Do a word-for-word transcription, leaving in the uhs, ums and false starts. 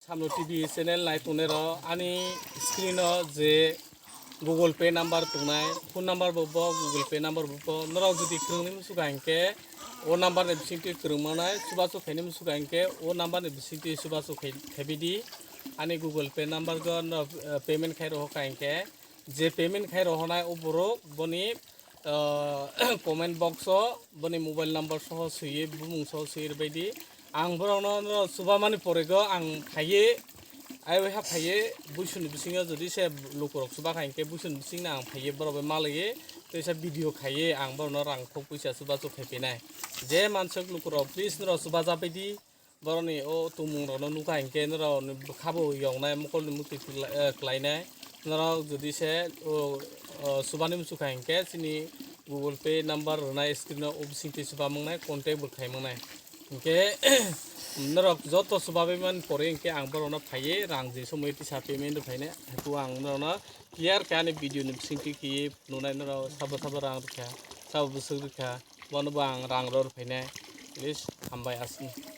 Hamno T V channel nai tongnai rok ani screen o je Google Pay number tongnai, phone number bo bo, Google Pay number bo bo. Norok jodi kwrwngni musuka hinkhe o number ni bisingtwi kwrwng manai, chubachu khaini musuka hinkhe o number ni bisingtwi chubachu khai, khaibidi. Ani Google Pay number go no, eh, payment khai rohor kha hinkhe, je payment khai rohornai o borok boni, ah, comment box o boni mobile number soho swiwi, bumung soho swiwi rwbaidi. Ang borokno, no, chubamani porego ang phaiwi, ai waiha phaiwi, buisuni bisingo jodi se lukurok chuba kha hinkhe buisuni bisingno ang phaiwi borok bai malaiwi, tei se video khaiwi ang borokno rang khok puisa chubachu khai phinai. Je mansuk lukurok, please, norok chuba jabaidi. Borokni o tongmung rokno nukha hinkhe norok bwkhabo yoknai, mokolni mukti twla-, eh, kwlainai. Norok jodi se o, o, chubani muchukha hinkhe chini Google Pay number rwnai screen o, o bisingtwi chuba mangnai, contact bo khai mangnai. Hinkhe norok joto chubabai mani pore hinkhe ang borokno phaiwi rang je somoi tisa payment rw phainai. Haiku ang norokno clear khe ani video ni bisingtwi khe nunai, norok sabo sabo rang rwkha, sabo bwswk rwkha, bono bo ang rang rw phainai. Please, hambai aswk.